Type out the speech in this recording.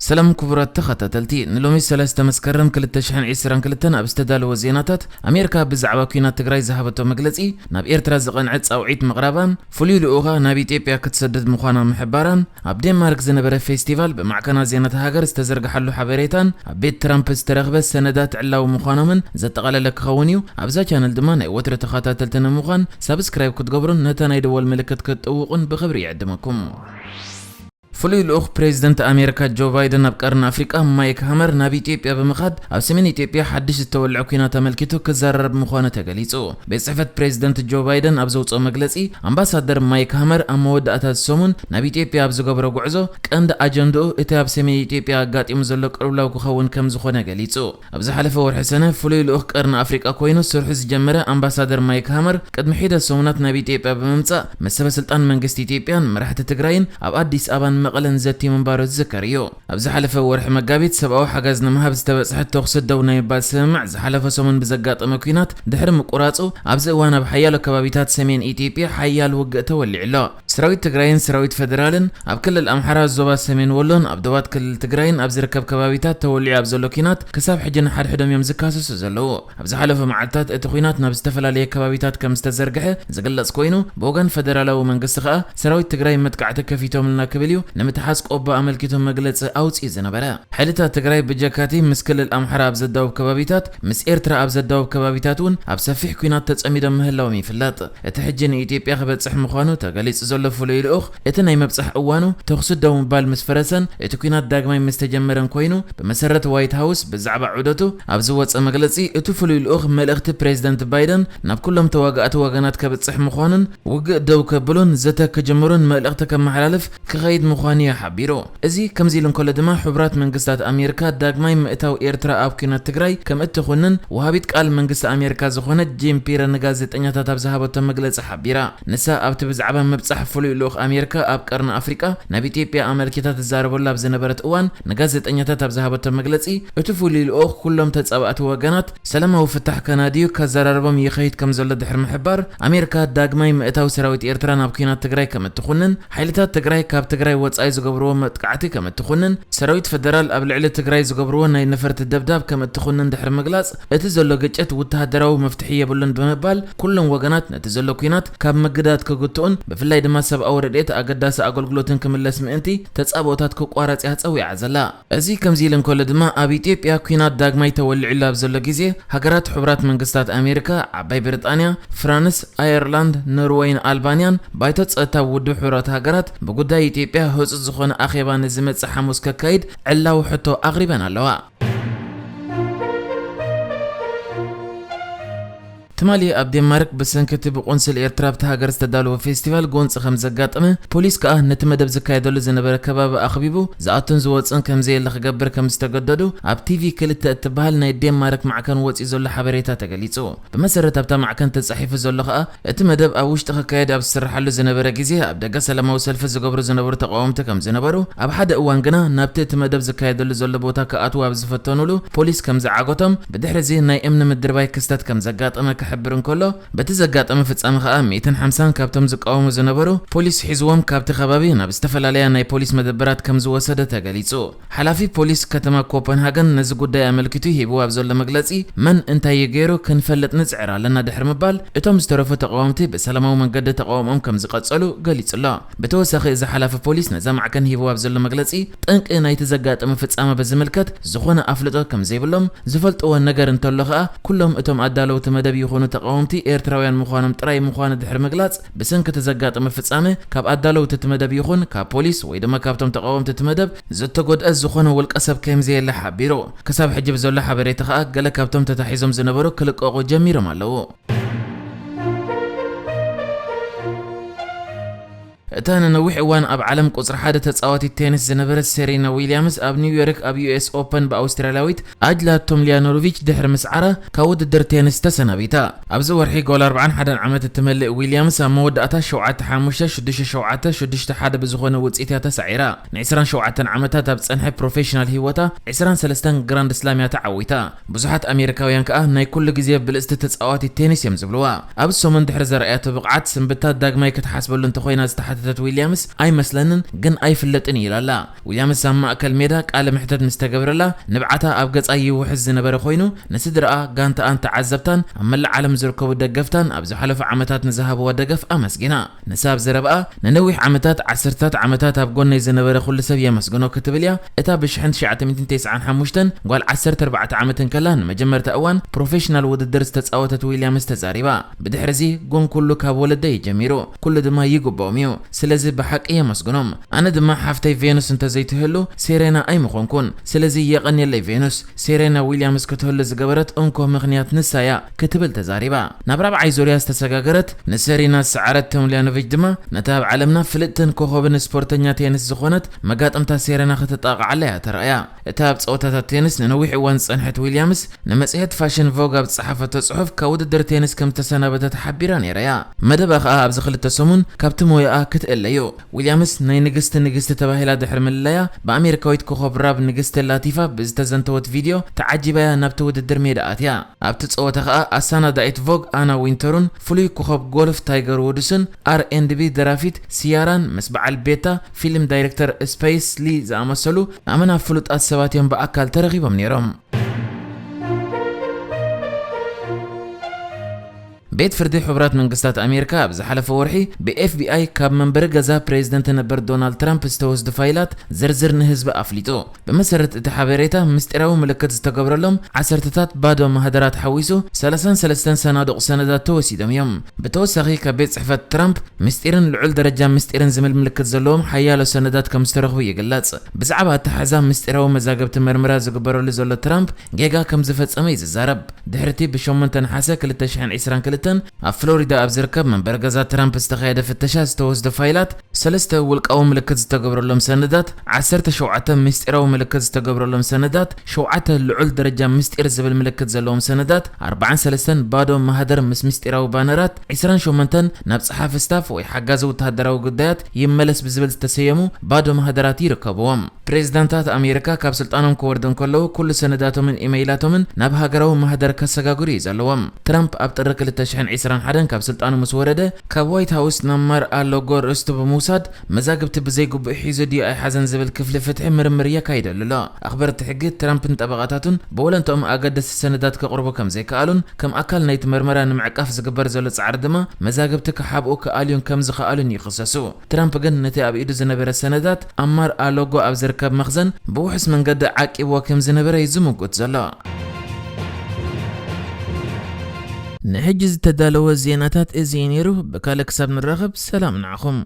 ሰላም ክቡራት ተኸታተልቲ፣ ንሎሚ ሰለስተ መስከረም ክልተ ሽሕን ዕስራን ክልተን ኣብ ዝተዳለወ ዜናታት፣ ኣሜሪካ ብዛዕባ ኲናት ትግራይ ዝሃበቶ መግለጺ፣ ናብ ኤርትራ ዝቐንዐ ጻውዒት ምቕራባን፣ ፍሉይ ልኡኻ ናብ ኢትዮጵያ ክትሰድድ ምዃና ምሕባራን፣ ኣብ ዴንማርክ ዝነበረ ፌስቲቫል ብማዕከናት ዜናታት ሃገር ዝተዘርግሓሉ ሓበሬታን፣ ኣብ ቤት ትራምፕ ዝተረኽበ ሰነዳት ዕላዊ ምዃኖምን ዘጠቓለለ ክኸውን እዩ። ኣብዛ ቻነል ድማ ናይ ወትሩ ተኸታተልቲ ንምዃን ሳብስክራይብ ክትገብሩን ነታ ናይ ደወል ምልክት ክትጥውቑን ብኽብሪ ይዕድመኩም። ፍሉይ ልኡኽ ፕሬዚደንት ኣሜሪካ ጆ ባይደን ኣብ ቀርኒ ኣፍሪቃ ማይክ ሃመር ናብ ኢትዮጵያ ብምኻድ ኣብ ሰሜን ኢትዮጵያ ሓድሽ ዝተወልዐ ኲናት ኣመልኪቱ ክዘራረብ ምዃኑ ተገሊጹ። ቤት ጽሕፈት ፕሬዚደንት ጆ ባይደን ኣብ ዘውጽኦ መግለጺ፣ ኣምባሳደር ማይክ ሃመር ኣብ መወዳእታ እዚ ሰሙን ናብ ኢትዮጵያ ኣብ ዝገበሮ ጉዕዞ ቀንዲ ኣጀንድኡ እቲ ኣብ ሰሜን ኢትዮጵያ ኣጋጢሙ ዘሎ ቅልውላው ክኸውን ከም ዝኾነ ገሊጹ። ኣብ ዝሓለፈ ወርሒ ሰነ ፍሉይ ልኡኽ ቀርኒ ኣፍሪቃ ኮይኑ ስርሑ ዝጀመረ ኣምባሳደር ማይክ ሃመር ቅድሚ ሒደት ሰሙናት ናብ ኢትዮጵያ ብምምጻእ ምስ ሰበ ስልጣን መንግስቲ ኢትዮጵያን መራሕቲ ትግራይን ኣብ ኣዲስ ኣበባን መቐለን ዘትዩ ምንባሩ ዝዝከር እዩ። ኣብ ዝሓለፈ ወርሒ መጋቢት ሰብኣዊ ሓገዝ ንምሃብ ዝተበጽሐ ተኹሲ ደው ናይ ምባል ስምምዕ ዝሓለፈ ሰሙን ብዘጋጠመ ኲናት ድሕሪ ምቁራጹ ኣብዚ እዋን ኣብ ሓያሎ ከባቢታት ሰሜን ኢትዮጵያ ሓያል ውግእ ተወሊዑ ኣሎ። ሰራዊት ትግራይን ሰራዊት ፈደራልን ኣብ ክልል ኣምሓራ ዞባ ሰሜን ወሎን ኣብ ዶባት ክልል ትግራይን ኣብ ዝርከብ ከባቢታት ተወሊዑ ኣብ ዘሎ ኲናት ክሳብ ሕጂ ንሓድሕዶም እዮም ዝካሰሱ ዘለዉ። ኣብ ዝሓለፉ መዓልትታት እቲ ኲናት ናብ ዝተፈላለየ ከባቢታት ከም ዝተዘርግሐ ዝግለጽ ኮይኑ፣ ብወገን ፈደራላዊ መንግስቲ ከኣ ሰራዊት ትግራይ መጥቃዕቲ ከፊቶምልና ክብል እዩ ንምትሓዝ ቆቦ ኣመልኪቱ መግለጺ ኣውጺኡ ዝነበረ። ሓይልታት ትግራይ ብጀካቲ ምስ ክልል ኣምሓራ ኣብ ዘዳውብ ከባቢታት፣ ምስ ኤርትራ ኣብ ዘዳውብ ከባቢታት እውን ኣብ ሰፊሕ ኲናት ተጸሚዶም ምህላዎም ይፍለጥ። እቲ ሕጂ ንኢትዮጵያ ክበጽሕ ምዃኑ ተገሊጹ ዘሎ ፍሉይ ልኡኽ፣ እቲ ናይ ምብጻሕ እዋኑ ተኹሲ ደው ምባል ምስ ፈረሰን እቲ ኲናት ዳግማይ ምስ ተጀመረን ኮይኑ፣ ብመሰረት ዋይት ሃውስ ብዛዕባ ዑደቱ ኣብ ዝወጸ መግለጺ፣ እቲ ፍሉይ ልኡኽ መልእኽቲ ፕሬዚደንት ባይደን ናብ ኩሎም ተዋጋእቲ ወገናት ከብጽሕ ምዃኑን ውግእ ደው ከብሉን ዘተ ክጅምሩን መልእኽቲ ከመሓላልፍ ክኸይድ ምዃኑ እዩ ሓቢሩ። እዚ ከምዚ ኢሉ እንከሎ ድማ፣ ሕቡራት መንግስታት ኣሜሪካ ዳግማይ ምእታው ኤርትራ ኣብ ኲናት ትግራይ ከም እትኹንን ወሃቢት ቃል መንግስቲ ኣሜሪካ ዝኾነት ጄን ፒረር ንጋዜጠኛታት ኣብ ዝሃበቶ መግለጺ ሓቢራ። ንሳ ኣብቲ ብዛዕባ ምብጻሕ ፍሉይ ልኡኽ ኣሜሪካ ኣብ ቀርኒ ኣፍሪቃ ናብ ኢትዮጵያ ኣመልኪታ ትዛረበሉ ኣብ ዝነበረት እዋን ንጋዜጠኛታት ኣብ ዝሃበቶ መግለጺ፣ እቲ ፍሉይ ልኡኽ ኩሎም ተጻባእቲ ወገናት ሰላማዊ ፍታሕ ከናድዩ ከዘራርቦም ይኸይድ ከም ዘሎ ድሕሪ ምሕባር፣ ኣሜሪካ ዳግማይ ምእታው ሰራዊት ኤርትራ ናብ ኲናት ትግራይ ከም እትኹንን፣ ሓይልታት ትግራይ ካብ ትግራይ ወጻኢ ዝገብርዎ መጥቃዕቲ ከም እትኹንን፣ ሰራዊት ፈደራል ኣብ ልዕሊ ትግራይ ዝገብርዎ ናይ ነፈርቲ ደብዳብ ከም እትኹንን ድሕሪ ምግላጽ፣ እቲ ዘሎ ግጭት ወተሃደራዊ መፍትሒ የብሉን ብምባል፣ ኩሎም ወገናት ነቲ ዘሎ ኲናት ካብ ምግዳድ ክግትኡን፣ ብፍላይ ድማ ሰብኣዊ ረድኤት ኣገዳሲ ኣገልግሎትን ክምለስ ምእንቲ ተጻብኦታት ክቋረጽ እያ ጸዊዓ ዘላ። እዚ ከምዚ ኢሉ እንከሎ ድማ፣ ኣብ ኢትዮጵያ ኲናት ዳግማይ ተወሊዑሉ ኣብ ዘሎ ግዜ፣ ሃገራት ሕቡራት መንግስታት ኣሜሪካ፣ ዓባይ ብሪጣንያ፣ ፍራንስ፣ ኣየርላንድ፣ ኖርወይን ኣልባንያን ባይቶ ጸጥታ ውድብ ሕቡራት ሃገራት ብጉዳይ ኢትዮጵያ ህጹጽ ዝኾነ ኣኼባ ንዝመጽእ ሓሙስ ከካይድ ዕላዊ ሕቶ ኣቕሪበን ኣለዋ። ትማሊ ኣብ ዴንማርክ ብሰንኪ እቲ ብቆንስል ኤርትራ ኣብታ ሃገር ዝተዳለወ ፌስቲቫል ጎንጺ ከም ዘጋጠመ፣ ፖሊስ ከኣ ነቲ መደብ ዝካየደሉ ዝነበረ ከባቢ ኣኽቢቡ ዝኣቱን ዝወጽእን ከም ዘየለ ክገብር ከም ዝተገደዱ ኣብ ቲቪ ክልተ እትበሃል ናይ ዴንማርክ ማዕከን ወጺኡ ዘሎ ሓበሬታ ተገሊጹ። ብመሰረት ኣብታ ማዕከን ተጻሒፉ ዘሎ ከኣ፣ እቲ መደብ ኣብ ውሽጢ ክካየድ ኣብ ዝስርሓሉ ዝነበረ ግዜ ኣብ ደገ ሰላማዊ ሰልፊ ዝገብሩ ዝነበሩ ተቃወምቲ ከም ዝነበሩ፣ ኣብ ሓደ እዋን ግና ናብቲ እቲ መደብ ዝካየደሉ ዘሎ ቦታ ክኣትዉ ኣብ ዝፈተኑሉ ፖሊስ ከም ዝዓገቶም፣ ብድሕሪ እዚ ናይ እምኒ ምድርባይ ክስተት ከም ዘጋጠመ ክሕብር እንከሎ፣ በቲ ዘጋጠመ ፍጻመ ከኣ ሚእትን ሓምሳን ካብቶም ዝቃወሙ ዝነበሩ ፖሊስ ሒዝዎም ካብቲ ከባቢ ናብ ዝተፈላለያ ናይ ፖሊስ መደበራት ከም ዝወሰደ ተገሊጹ። ሓላፊ ፖሊስ ከተማ ኮፐንሃገን ነዚ ጉዳይ ኣመልኪቱ ሂብዎ ኣብ ዘሎ መግለጺ፣ መን እንታይ እዩ ገይሩ ክንፈልጥ ንጽዕር ኣለና ድሕሪ ምባል፣ እቶም ዝተረፉ ተቃወምቲ ብሰላማዊ መንገዲ ተቃውሞኦም ከም ዝቐጸሉ ገሊጹ ኣሎ። ብተወሳኺ እዚ ሓላፊ ፖሊስ ነዛ ማዕከን ሂብዎ ኣብ ዘሎ መግለጺ፣ ጠንቂ ናይቲ ዘጋጠመ ፍጻመ ብዝምልከት ዝኾነ ኣፍልጦ ከም ዘይብሎም፣ ዝፈልጥዎ ነገር እንተሎ ከኣ ኩሎም እቶም ኣዳለውቲ መደብ ይኹኑ ተቃወምቲ ኤርትራውያን ምዃኖም ጥራይ ምዃኑ ድሕሪ ምግላጽ፣ ብሰንኪ እቲ ዘጋጠመ ፍጻመ ካብ ኣዳለውቲ እቲ መደብ ይኹን ካብ ፖሊስ ወይ ድማ ካብቶም ተቃወምቲ እቲ መደብ ዝተጎድአ ዝኾነ ውልቀ ሰብ ከም ዘየለ ሓቢሩ። ክሳብ ሕጂ ብዘሎ ሓበሬታ ከኣ ገለ ካብቶም ተታሒዞም ዝነበሩ ክልቀቑ ጀሚሮም ኣለዉ። እታ ንነዊሕ እዋን ኣብ ዓለም ቁጽሪ ሓደ ተጻዋቲት ቴኒስ ዝነበረት ሴሪና ዊልያምስ ኣብ ኒውዮርክ ኣብ ዩ ኤስ ኦፐን ብኣውስትራልያዊት ኣጅላ ቶምሊያኖቪች ድሕሪ ምስዓራ ካብ ውድድር ቴኒስ ተሰናቢታ። ኣብዚ ወርሒ ጓል ኣርብዓን ሓደን ዓመት እትመልእ ዊልያምስ ኣብ መወዳእታ ሸውዓተ ሓሙሽተ፣ ሽዱሽተ ሸውዓተ፣ ሽዱሽተ ሓደ ብዝኾነ ውጽኢት እያ ተሳዒራ። ንዕስራን ሸውዓተን ዓመታት ኣብ ዝጸንሐ ፕሮፌሽናል ህይወታ ዕስራን ሰለስተን ግራንድ ስላም እያ ተዓዊታ። ብዙሓት ኣሜሪካውያን ከኣ ናይ ኩሉ ግዜ ብልጽቲ ተጻዋቲት ቴኒስ እዮም ዝብልዋ። ኣብዚ ሰሙን ድሕሪ ዘርኣያቶ ብቕዓት፣ ስንብታ ዳግማይ ክትሓስበሉ እንተኾይና ዝተሓተ ዝተሓተተት ዊልያምስ፣ "ኣይመስለንን ግን ኣይፍለጥን" እዩ ኢላላ። ዊልያምስ ኣብ ማእከል ሜዳ ቃለ መሕተት ምስ ተገብረላ፣ ንብዓታ ኣብ ገጻ ይውሕዝ ዝነበረ ኮይኑ፣ ንስድራኣ፣ ጋንታኣን ተዓዘብታን ኣብ መላእ ዓለም ዝርከቡ ደገፍታን ኣብ ዝሓለፉ ዓመታት ንዝሃብዋ ደገፍ ኣመስጊና። ንሳ ኣብ ዘረባኣ፣ "ንነዊሕ ዓመታት፣ ዓሰርታት ዓመታት ኣብ ጎነይ ዝነበረ ኩሉ ሰብ የመስግኖ" ክትብል እያ። እታ ብ ሽሕን ትሽዓተ ሚእትን ተስዓን ሓሙሽተን ጓል ዓሰርተ ኣርባዕተ ዓመት እንከላ ንመጀመርታ እዋን ፕሮፌሽናል ውድድር ዝተጻወተት ዊልያምስ ተዛሪባ። "ብድሕሪ እዚ ግን ኩሉ ካብ ወለደይ እዩ ጀሚሩ፣ ኩሉ ድማ ይግብኦም እዩ። ስለዚ ብሓቂ የመስግኖም። ኣነ ድማ ሓፍተይ ቬኑስ እንተዘይትህሉ ሴሬና ኣይምኾንኩን። ስለዚ የቐንየለይ ቬኑስ። ሴሬና ዊልያምስ ክትህሉ ዝገበረት እንኮ ምኽንያት ንሳ እያ" ክትብል ተዛሪባ። ናብ ራብዓይ ዙርያ ዝተሰጋገረት ንሰሪና ዝሰዓረት ቶምልያኖቪች ድማ ነታ ኣብ ዓለምና ፍልጥትን ኮኸብን ስፖርተኛ ቴኒስ ዝኾነት መጋጥምታ ሴሬና ከተጣቕዓላ እያ ተራእያ። እታ ኣብ ጸወታታት ቴኒስ ንነዊሕ እዋን ዝጸንሐት ዊልያምስ ንመጽሔት ፋሽን ቮግ ኣብ ዝጸሓፈቶ ጽሑፍ ካብ ውድድር ቴኒስ ከም ዝተሰናበተት ሓቢራ ነይራ እያ። መደባ ከኣ ኣብዚ ክልተ ሰሙን ካብቲ ሞያኣ ክትእለ እዩ። ዊልያምስ ናይ ንግስቲ ንግስቲ ተባሂላ ድሕሪ ምልላያ ብኣሜሪካዊት ኮኸብ ራፕ ንግስቲ ላቲፋ ብዝተዘንተወት ቪድዮ ተዓጂባያ ናብቲ ውድድር ሜዳ ኣትያ። ኣብቲ ጸወታ ከኣ ኣሰናዳኢት ቮግ ኣና ዊንተሩን ፍሉይ ኮኸብ ጎልፍ ታይገር ውድስን ኣር ኤንድ ቢ ደራፊት ሲያራን ምስ በዓል ቤታ ፊልም ዳይሬክተር ስፓይስ ሊ ዝኣመሰሉ ኣመና ፍሉጣት ሰባት እዮም ብኣካል ተረኺቦም ነይሮም። ቤት ፍርዲ ሕቡራት መንግስታት ኣሜሪካ ኣብ ዝሓለፈ ወርሒ ብኤፍ ቢ ኣይ ካብ መንበሪ ገዛ ፕሬዝደንት ነበር ዶናልድ ትራምፕ ዝተወስዱ ፋይላት ዝርዝር ንህዝቢ ኣፍሊጡ። ብመሰረት እቲ ሓበሬታ፣ ምስጢራዊ ምልክት ዝተገብረሎም ዓሰርተታት ባዶ ማህደራት ሓዊሱ ሰላሳን ሰለስተን ሰናዱቕ ሰነዳት ተወሲዶም እዮም። ብተወሳኺ፣ ካብ ቤት ጽሕፈት ትራምፕ ምስጢርን ልዑል ደረጃ ምስጢርን ዝብል ምልክት ዘለዎም ሓያሎ ሰነዳት ከም ዝተረኽቡ ይግለጽ። ብዛዕባ ኣተሓሕዛ ምስጢራዊ መዛግብቲ መርመራ ዝግበረሉ ዘሎ ትራምፕ፣ ጌጋ ከም ዝፈጸመ እዩ ዝዛረብ። ድሕሪቲ ብሸሞንተ ነሓሰ ክልተ ሽሕን ዕስራን ክልተን ኣብ ፍሎሪዳ ኣብ ዝርከብ መንበሪ ገዛ ትራምፕ ዝተኻየደ ፍተሻ ዝተወስዱ ፋይላት፣ ሰለስተ ውልቃዊ ምልክት ዝተገብረሎም ሰነዳት፣ ዓሰርተ ሸውዓተ ምስጢራዊ ምልክት ዝተገብረሎም ሰነዳት፣ ሸውዓተ ልዑል ደረጃ ምስጢር ዝብል ምልክት ዘለዎም ሰነዳት፣ ኣርባዓን ሰለስተን ባዶ ማህደር ምስ ምስጢራዊ ባነራት፣ ዕስራን ሸሞንተን ናብ ጸሓፊ ስታፍ ወይ ሓጋዚ ወተሃደራዊ ጉዳያት ይመለስ ብዝብል ዝተሰየሙ ባዶ ማህደራት ይርከብዎም። ፕሬዝዳንታት ኣሜሪካ ካብ ስልጣኖም ክወርዱ እንከለዉ፣ ኩሉ ሰነዳቶምን ኢመይላቶምን ናብ ሃገራዊ ማህደር ከሰጋግሩ እዩ ዘለዎም። ትራምፕ ኣብ ጥሪ ክልተ ሽሕን ዕስራን ሓደን ካብ ስልጣኑ ምስ ወረደ፣ ካብ ዋይት ሃውስ ናብ ማር ኣሎጎ ርእስቱ ብምውሳድ፣ መዛግብቲ ብዘይግቡእ ሒዙ ድዩ ኣይሓዘን ዝብል ክፍሊ ፍትሒ ምርምር የካይደሉ ኣሎ። ኣኽበርቲ ሕጊ፣ ትራምፕን ጠበቓታቱን ብወለንትኦም ኣገደስቲ ሰነዳት ከቕርቡ ከም ዘይከኣሉን፣ ከም ኣካል ናይቲ መርመራ ንምዕቃፍ ዝግበር ዘሎ ጻዕሪ ድማ፣ መዛግብቲ ክሓብኡ ክኣልዩን ከም ዝኸኣሉን ይኽሰሱ። ትራምፕ ግን ነቲ ኣብ ኢዱ ዝነበረ ሰነዳት ኣብ ማር ኣሎጎ ኣብ ዝርከብ መኽዘን ብውሑስ መንገዲ ዓቂብዎ ከም ዝነበረ እዩ ዝምጉት ዘሎ። ንሕጂ ዝተዳለወ ዜናታት እዚ እዩ ነይሩ። ብካልእ ክሳብ ንራኸብ፣ ሰላም ንዓኹም።